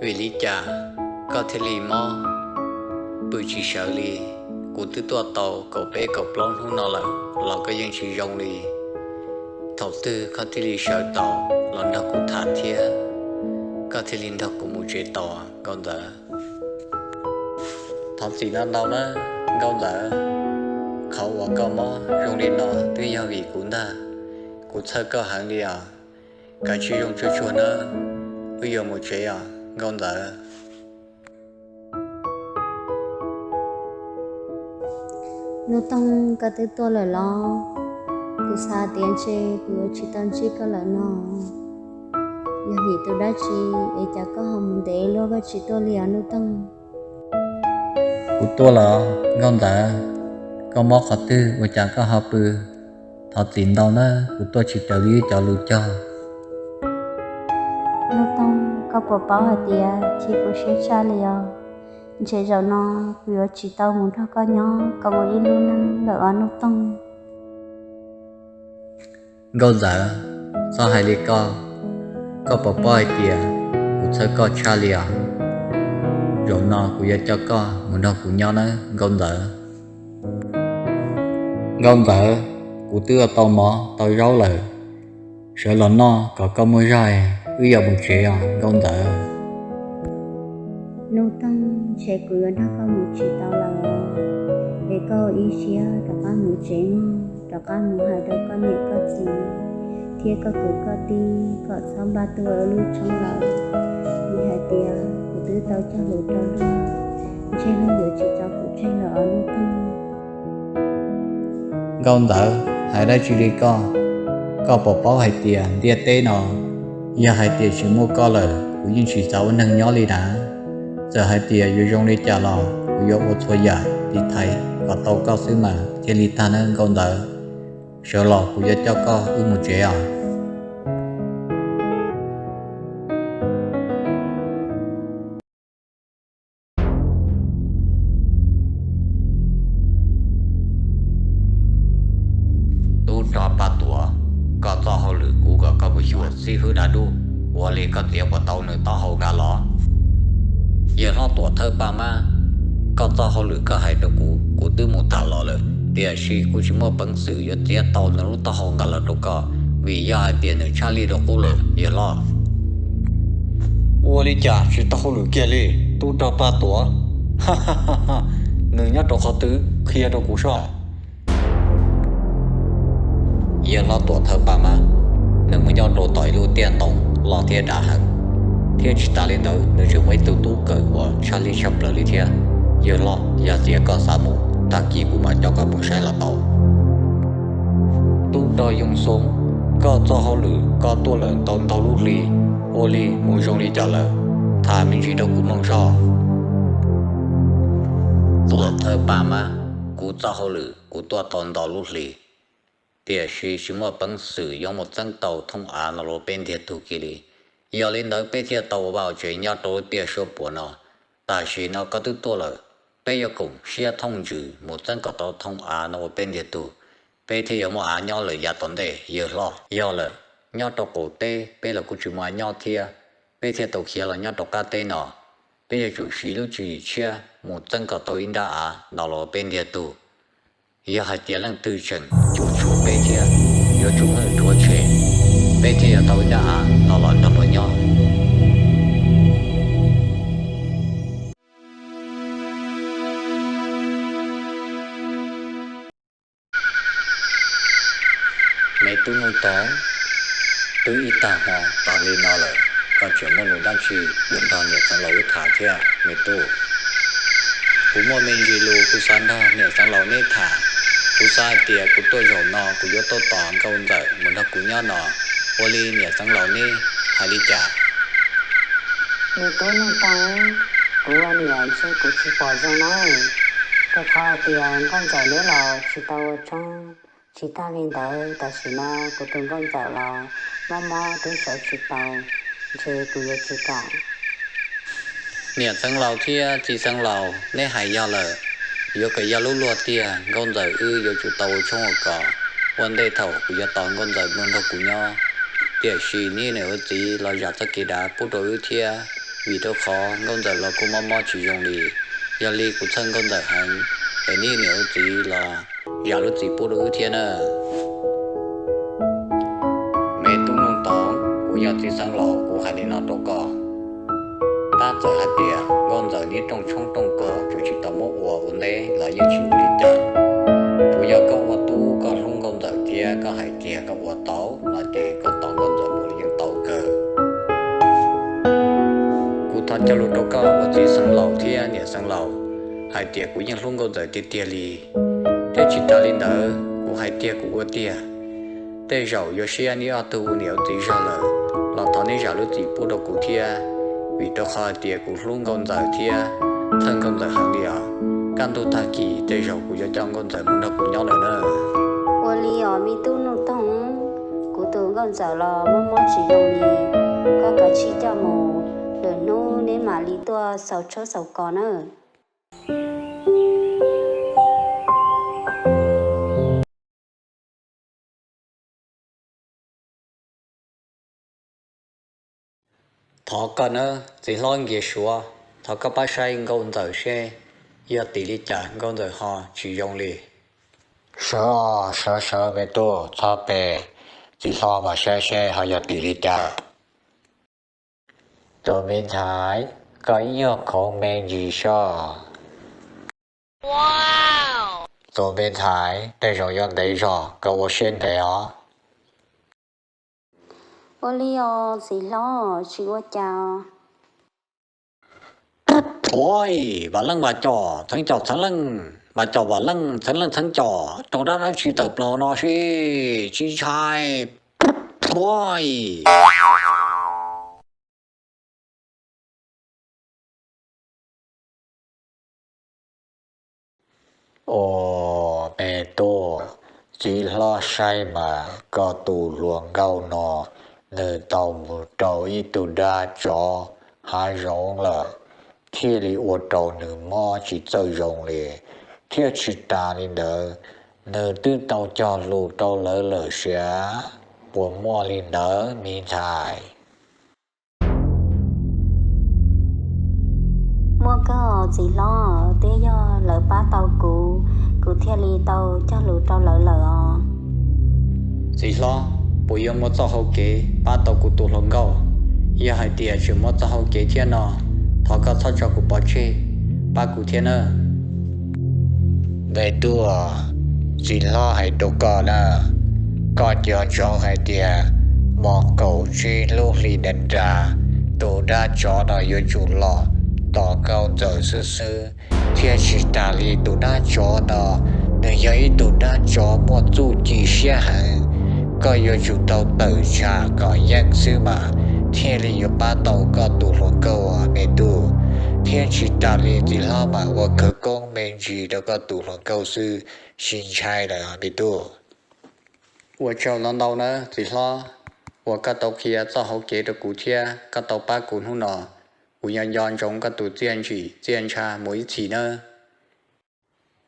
Vim li cas koj thiaj li mob pw tsis sawv li? Kuv twb tuaj tau kaum peb kaum plaub hnub no lawm los koj yeej tsis zoo li. Thaum twg koj thiaj li sawv tau los nrog kuv tham thiab koj thiaj li nrog kuv mus tsev tau, Nkauj Ntxawm? Thov txim no ntau na, Nkauj Ntxawm. Qhov uas koj mob zoo li no twb yog vim kuv ntag. Kuv txhawj koj heev li os. Kav tsij zoo tsuag tsuag nawb, wb yuav mus tsev os, Nkauj Ntxawm. Nuj Toog, koj twb tuaj lawm los? Kuv xav tias ntshe kuv yuav tsis tau ntsib koj lawm no. Yog vim tus dab tsi es cas koj ho mus ntev luaj koj tsis tuaj li os Nuj Toog? Kuv tuaj los Nkauj Ntxawm, koj mob qhov twg ua cas koj ho pw? Thov txim ntau na, kuv tuaj tsis raws li wb cov lus cog. Nuj Toog, koj puas paub hais tias chim kuv siab tshaj li os? Ntshe zaum no kuv yuav tsis tau mus nrog koj nyob kom mus ib lub neej lawm os Nuj Toog. Nkauj Ntxawm, txhob hais li koj. Koj puas paub hais tias kuv txhawj koj tshaj li os? Zaum no kuv yuav coj koj mus nrog kuv nyob nawb Nkauj Ntxawm. Nkauj Ntxawm, kuv twb ua tau mov tau zaub lawm, sawv los noj kom koj muaj zog, wb yuav mus tsev os Nkauj Ntxawm. Nuj Toog, ntshe kuv yuav nrog koj mus tsis tau lawm, es koj ua ib siab rov qab mus tsev mog, rov qab mus hais rau koj niam koj txiv thiab koj kwv koj tij kom txhob npaj tuaj wb lub tshoob lawm, vim hais tias kuv twb tau cog lus rau luag, ntshe luag yuav tsis tso kuv tseg lawm os Nuj Toog. Nkauj Ntxawm, hais dab tsi li koj? Koj puas paub hais tias ntiaj teb no yog hais tias tsis muaj koj lawm kuv yeej tsis xav ua neeg nyob li na. Txawm hais tias yuav zoo li cas los kuv yuav ua txhua yam tiv thaiv kom tau koj xwb mas thiaj li tag nawb Nkauj Ntxawm. Sawv los kuv yuav coj koj wb mus tsev os. Tub rog Paj Tuam, koj txoj hauj lwm kuv kom koj mus xyuas xib hwb dab dub, ua li koj txiav puas tau nws taub hau nqa los? Yawg hlob Tuam Thawj Paj Mab, koj txoj hauj lwm koj hais rau kuv, kuv twb mus tham los lawm, tiam sis kuv tsis muaj peev xwm yuav txiav tau nws lub taub hau nqa los rau koj, vim yog hais tias nws tshaj lij dua qub lawm yawg hlob. Ua li cas tsis tau hauj lwm kiag li? Tub rog Paj Tuam, nws nyob rau qhov twg qhia rau kuv soj. Yawg hlob Tuam Thawj Paj Mab, nws mus nyob rau tom ib lub tiaj ntoo loj thiab dav heev, thiab tsis tas li ntawd nws tseem muaj ib tug tub kawm uas tshaj lij tshaj plaws li thiab. Yawg hlob, yog tias koj xav mus, tag kis kuv mam coj koj mus saib los tau. Tub rog Yoo Xoo, koj txoj hauj lwm koj tuaj lawm tau ntau lub hli, ua li mus zoo li cas lawm? Tham me ntsis rau kuv mloog soj. Tuam Thawj Paj Mab, kuv txoj hauj lwm kuv tuaj tau ntau lub hli, tiam sis tsis muaj peev xwm yuav mus txeeb tau thooj av no rau peb ntiag tug kiag li. Yog li ntawd peb thiaj tau ua vaj ua tsev nyob rau lub tiaj suab puam no. Tam sim no koj twb tuaj lawm, peb yuav koom siab thooj ntsws mus txeeb kom tau thooj av no ua peb ntiag tug, peb thiaj yuav muaj av nyob lawm yav tom ntej yawg hlob. Yog lawm, nyob rau qaum teb peb los kuj tsis muaj av nyob thiab, peb thiaj tau khiav los nyob rau qab teb no. Peb yuav tsum siv lub tswv yim tshiab mus txeeb kom tau ib nrab av no los ua peb ntiag tug. Yog hais tias leej twg tseem cuam tshuam peb thiab yuav tsum muab nws rhuav tshem, peb thiaj yuav tau ib nrab av no los nrog luag nyob. Me tub Nuj Toog, twb ib tag hmo tas li no lawm, koj tseem muaj lus dab tsi yuav nrog niam Xeev Laus wb tham thiab me tub? Kuv muaj me ntsis lus kuv xav nrog niam Xeev Laus neb tham. Kuv xav hais tias kuv tuaj zaum no kuv yuav tuaj tos Nkauj Ntxawm mus nrog kuv nyob no, ua li niam Xeev Laus neb hais li cas? Me tub Nuj Toog, kuv ua niam ntshe kuv tsis pom zoo na, rau qhov hais tias Nkauj Ntxawm neb los tsis tau ua tshoob. Tsis tag li ntawd, tam sim no kuv tus Nkauj Ntxawm los mob mob twb sawv tsis tau, ntshe kuv yuav tsis kam. Niam Xeev Laus thiab txiv Xeev Laus, neb hais yog lawm, yuav kom yog lub luag tiag, Nkauj Ntxawm wb yuav tsum tau ua tshoob ua kos, ua ntej thaum kuv yuav tos Nkauj Ntxawm mus nrog kuv nyob. Tiam sis neb niam ua txiv los zam txoj kev dav pub rau wb thiab, vim rau qhov Nkauj Ntxawm los kuj mob mob tsis zoo li. Yog li kuv txhawj Nkauj Ntxawm heev, es neb niam ua txiv los zam lub txim pub rau wb thiab na. Me tub Nuj Toog, kuv yog txiv xeev laus, kuv hais li no rau koj. Tab txawm hais tias Nkauj Ntxawm niab rooj tshoob rooj kos tseem tsis tau muab ua ua ntej los yeej tsis ua li cas. Tsuas yog koj ua tub koj hlub Nkauj Ntxawm thiab koj hais tias koj ua tau no ces koj tos Nkauj Ntxawm mus los yeej tau kawg. Kuv thov cog lus rau koj ua txiv xeev laus thiab niam xeev laus hais tias kuv yeej hlub Nkauj Ntxawm tiag tiag li. Thiab tsis tas li ntawd, kuv hais tiag kuv ua tiag. Tej zaum yuav siab neb ob tug ua niam ua txiv zog lawm, los thov neb zam lub txim pub rau kuv thiab, vim rau qhov hais tias kuv hlub Nkauj Ntxawm thiab txhawj Nkauj Ntxawm heev li os. Kaj ntug tag kis tej zaum kuv yuav coj Nkauj Ntxawm mus nrog kuv nyob lawm na. Ua li os me tub Nuj Toog, kuv tus Nkauj Ntxawm los mob mob tsis zoo li, koj kav tsij coj mus, lwm hnub neb mam li tuaj xaus tshoob xaus kos nawb. Thov koj nawb txiv hlob Nkiag Suav, thov koj pab saib Nkauj Ntxawm seb yog tim li cas Nkauj Ntxawm ho tsis zoo li. Sawv, sawv sawv me tub, txhob pe, txiv hlob mam saib seb ho yog tim li cas. Tus me ntxhais, koj ib nyuag khoov me ntsis soj. Tus me ntxhais, tej zaum yuav ntev zog, koj ua siab ntev os. Ua li os txiv hlob, tsis ua cas. Ua, Vam Leej Vam Cov, Txheeb Cov Txheeb Leej, Vam Cov Vam Leej, Txheeb Leej Txheeb Cov, rau dab dab tsi tawm plaws no seb tsis ntshai. Ua, Ua, me tub, txiv hlob saib mas koj tus hluas nkauj no nws tau mus rau ib tug dab tsov hav zoov lawm, thiaj li ua rau nws mob tsis txawj zoo li, thiab tsis tas li ntawd, nws twb tau cog lus rau lawv lawm sia. Puas muaj li ntawd me ntxhais? Muaj kawg os txiv hlob, twb yog lawv pab tau kuv, kuv thiaj li tau cog lus rau lawv lawm os. Txiv hlob, puas yuav muaj txoj hau kev pab tau kuv tus hluas nkauj? Yog hais tias tseem muaj txoj hau kev thiab no, thov koj txhob tso kuv pov tseg, pab kuv thiab nawb. Me tub, txiv hlob hais rau koj na, koj nco ntsoov hais tias hmo kaum tsib lub hli nras nras, tus dab tsov no yuav tsum los tos Nkauj Ntxawm xwb xwb, thiab tsis tas li tus dab tsov no nws yog ib tug dab tsov muaj txuj ci siab heev. Koj yuav tsum tau tawm tsam kom yeej xwb mas thiaj li yuav pab tau koj tus hluas nkauj me tub, thiab tsis tas li txiv hlob mas ua khawv koob me ntsis rau koj tus hluas nkauj xwb, tsis ntshai lawm me tub. Ua tsaug ntau ntau nawb txiv hlob, uas koj tau qhia txoj hauv kev rau kuv thiab koj tau pab kuv hnub no, kuv nco nco ntsoov koj tus txiaj ntsim txiaj ntsha mus ib txhis nawb.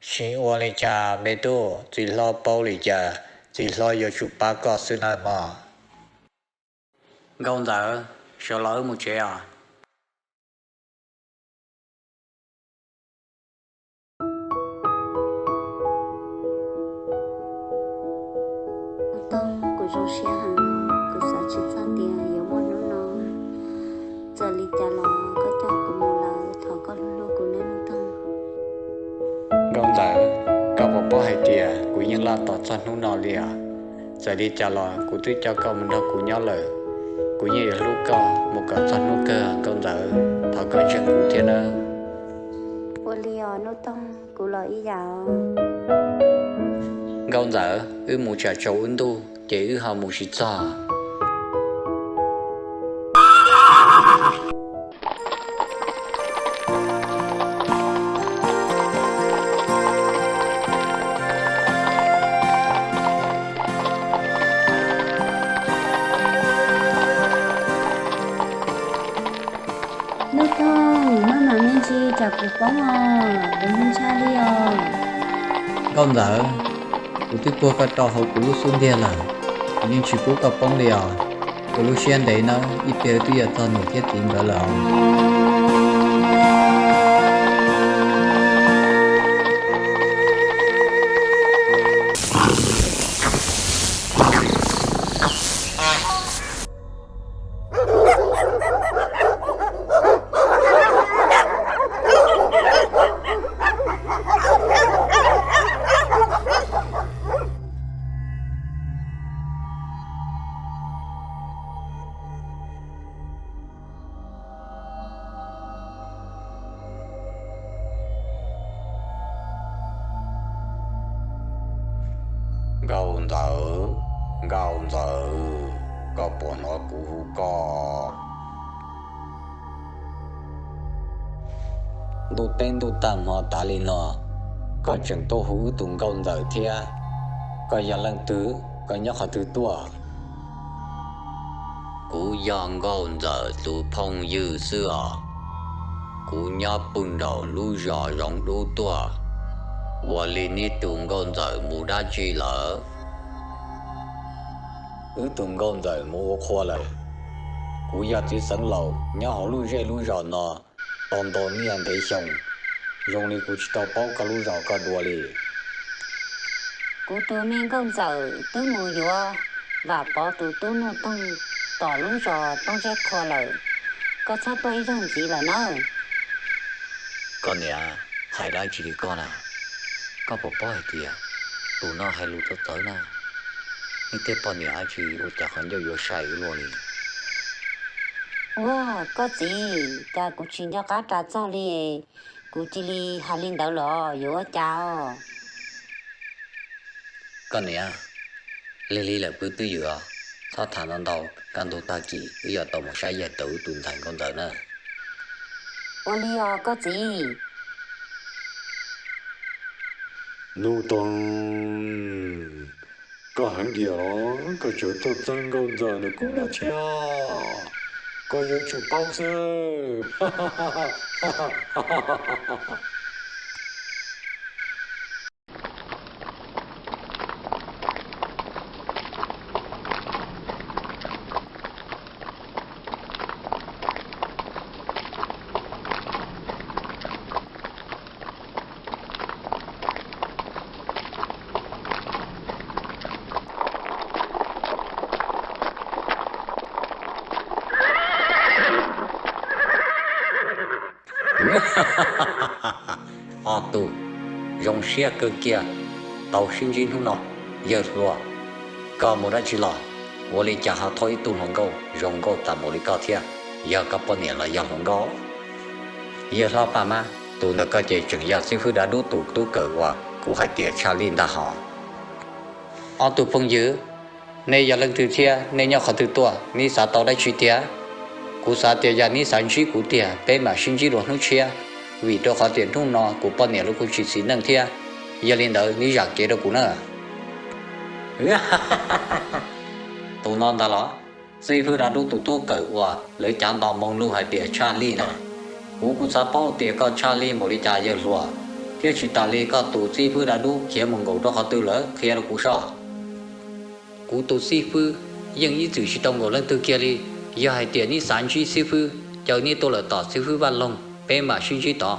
Tsis ua li cas me tub, txiv hlob paub li cas, txiv hlob yuav tsum pab koj xwb nawb mog. Nkauj Ntxawm, sawv los wb mus tsev os. Nuj Toog, kuv zoo siab heev, kuv xav tsis txog tias yuav muaj hnub no. Txawm li cas los koj coj kuv mus lawm, thov koj hlub hlub kuv nawb Nuj Toog. Nkauj Ntxawm, koj puas paub hais tias kuv yeej loj tos txog hnub no li os. Txawm li cas los kuv twb coj koj mus nrog kuv nyob lawm, kuv yeej yuav hlub koj mus kom txog hnub kawg Nkauj Ntxawm, thov koj ntseeg kuv thiab nawb. Ua li os Nuj Toog, kuv los ib yam os. Nkauj Ntxawm, wb mus tsam tsaus wb ntuj ces wb ho mus tsis txog. Nuj Toog, maj mam me ntsis tsam kuv poob os, kuv ntshai ntshai li os. Nkauj Ntxawm, kuv twb puag koj rau hauv kuv lub xub ntiag lawm, kuv yeej tsis pub koj poob li os. Kuv lub siab ntev nawb, ib pliag twb yuav txog niam thiab txiv nkawd lawm. Nkauj Ntxawm, Nkauj Ntxawm, koj puas hnov kuv hu koj? Ntuj teb ntuj tag hmo tas li no, koj tseem tuaj hu wb tus Nkauj Ntxawm thiab. Koj yog leej twg? Koj nyob qhov twg tuaj? Kuv yog Nkauj Ntxawm tus phooj ywg xwb os. Kuv nyob pw nraum lub zos Zoov Dub tuaj. Ua li neb tus Nkauj Ntxawm mus dab tsi lawm? Wb tus Nkauj Ntxawm mus ua qhua lawm. Kuv yog txiv xeev laus nyob hauv lub zej lub zos no tau ntau niaj ntev xyoo, zoo li kuv tsis tau paub koj lub zos koj dua li. Kuv tus me Nkauj Ntxawm twb mus yuav Vam Pov tus tub Nuj Toog tom lub zos Toob Zeb Qhua lawm. Koj txhob tuaj ib zaug ntxiv lawm nawb. Koj niam, hais dab tsi li koj na? Koj puas paub hais tias tus no hais lus txawv txawv na? Nej tej poj niam dab tsi ua cas qhov ncauj yuav sai ua luaj li? Ua, koj txiv, cas kuv tsis nco qab ras txog li, kuv cia li hais li ntawd los yuav ua cas os? Koj niam, lig lig lawm pw twj ywm os, txhob tham ntau ntau, kaj ntug tag kis wb yuav tau mus saib yaig tau wb tus ntxhais Nkauj Ntxawm na. Ua li os koj txiv. Nuj Toog, koj heev diam los koj tseem tuaj txeeb Nkauj Ntxawm ntawm kuv no thiab. Koj yuav tsum paub xwb. Ob tug, zoo siab kawg kiag, tau sib ntsib hnub no. Yawg hluas, koj mus dab tsi los? Ua li cas ho thauj ib tug hluas nkauj zoo nkauj tas npaum li koj thiab? Yog koj poj niam los yog hluas nkauj? Yawg hlob Paj Mab, tus ntawm koj ces tseem yog xib fwb dab dub tus tub kawm uas kuv hais tias tshaj lij ntag hos. Ob tug phooj ywg, nej yog leej twg thiab nej nyob qhov twg tuaj, neb xav tau dab tsi tiag? Kuv xav tias yog neb xav ntsib kuv tiag peb mam sib ntsib dua hnub tshiab, vim rau qhov tias hnub no kuv poj niam los kuj tsis txiv neej thiab. Yog li ntawd neb zam kev rau kuv na. Tus no ntag los, xib fwb dab dub tus tub kawm uas lawv cav nto moo lug hais tias tshaj lij na. Kuv kuj xav paub tias koj tshaj lij npaum li cas yawg hluas, thiab tsis tas li koj tus xib fwb dab dub khiav mus nkaum rau qhov twg lawm qhia rau kuv soj. Kuv tus xib fwb yeej ib txwm tsis tau nkaum leej twg kiag li. Yog hais tias neb xav ntsib xib fwb, caw neb tuaj lawm tom xib fwb Vaj Loog peb mam sib ntsib tod.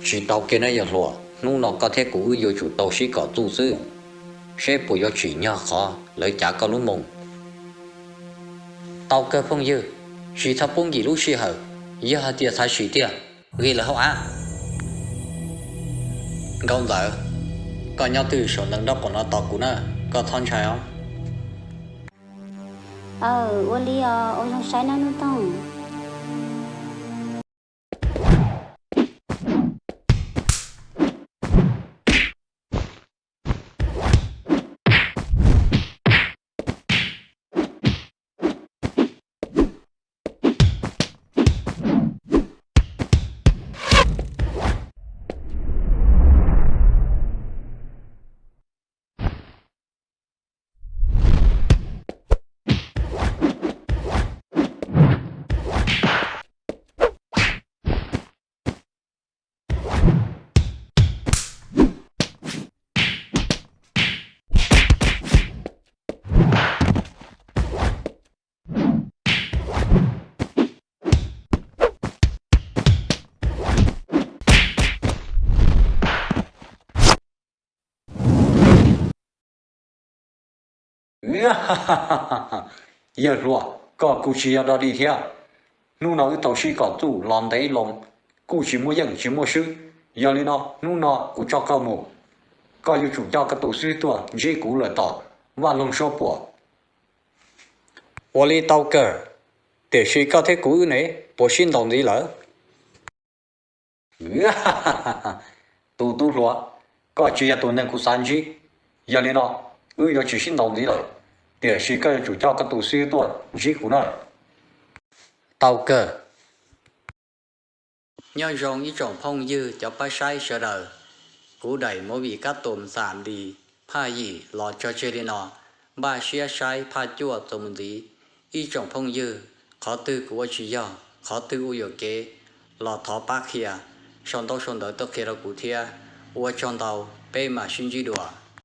Tsis tau kiag na yawg hluas, hnub no koj thiab kuv wb yuav tsum tau sib kom txuj xwb, seb puas yuav tsim nyog qhov lawv cav koj lub moo. Tau kawg phooj ywg, tsis txhob pub nkim lub sij hawm, yog hais tias xav sim tiag, nqis lawm hauv av. Nkauj Ntxawm, koj nyob twj ywm saum ntoo nraub qaum no tos kuv na, koj txhob ntshai os. Aw, ua li os, ua zoo saib nawb Nuj Toog. Yawg hluas, koj kuj tsis yog dog dig thiab. Hnub no wb tau sib kom txuj los ntev loo, kuj tsis muaj yeej tsis muaj swb. Yog li no hnub no kuv tso koj mus, koj yuav tsum coj koj tus xib hwb tuaj ntsib kuv lawm tom vaj loog suab puam. Ua li tau kawg, tiam sis koj thiab kuv wb ne, puas sib ntaus ntxiv lawm? Tus tub hluas, koj tsis yog tus neeg kuv xav ntsib. Yog li no wb yuav tsis sib ntaus ntxiv lawm, tiam sis koj yuav tsum coj koj tus xib hwb tuaj ntsib kuv na. Tau kawg. Nyob zoo ib tsoom phooj ywg cov pab saib sawv daws, kuv daim movie Kab Tus Xam Dis phaj yim los tso tseg li no, npaj siab saib phaj cuaj txuas mus ntxiv. Ib tsoom phooj ywg, qhov twg kuv ua tsis yog, qhov twg ua yuam kev, los thov pab qhia, sau ntaub sau ntawv tuaj qhia rau kuv thiab. Ua tsaug ntau, peb mam sib ntsib dua.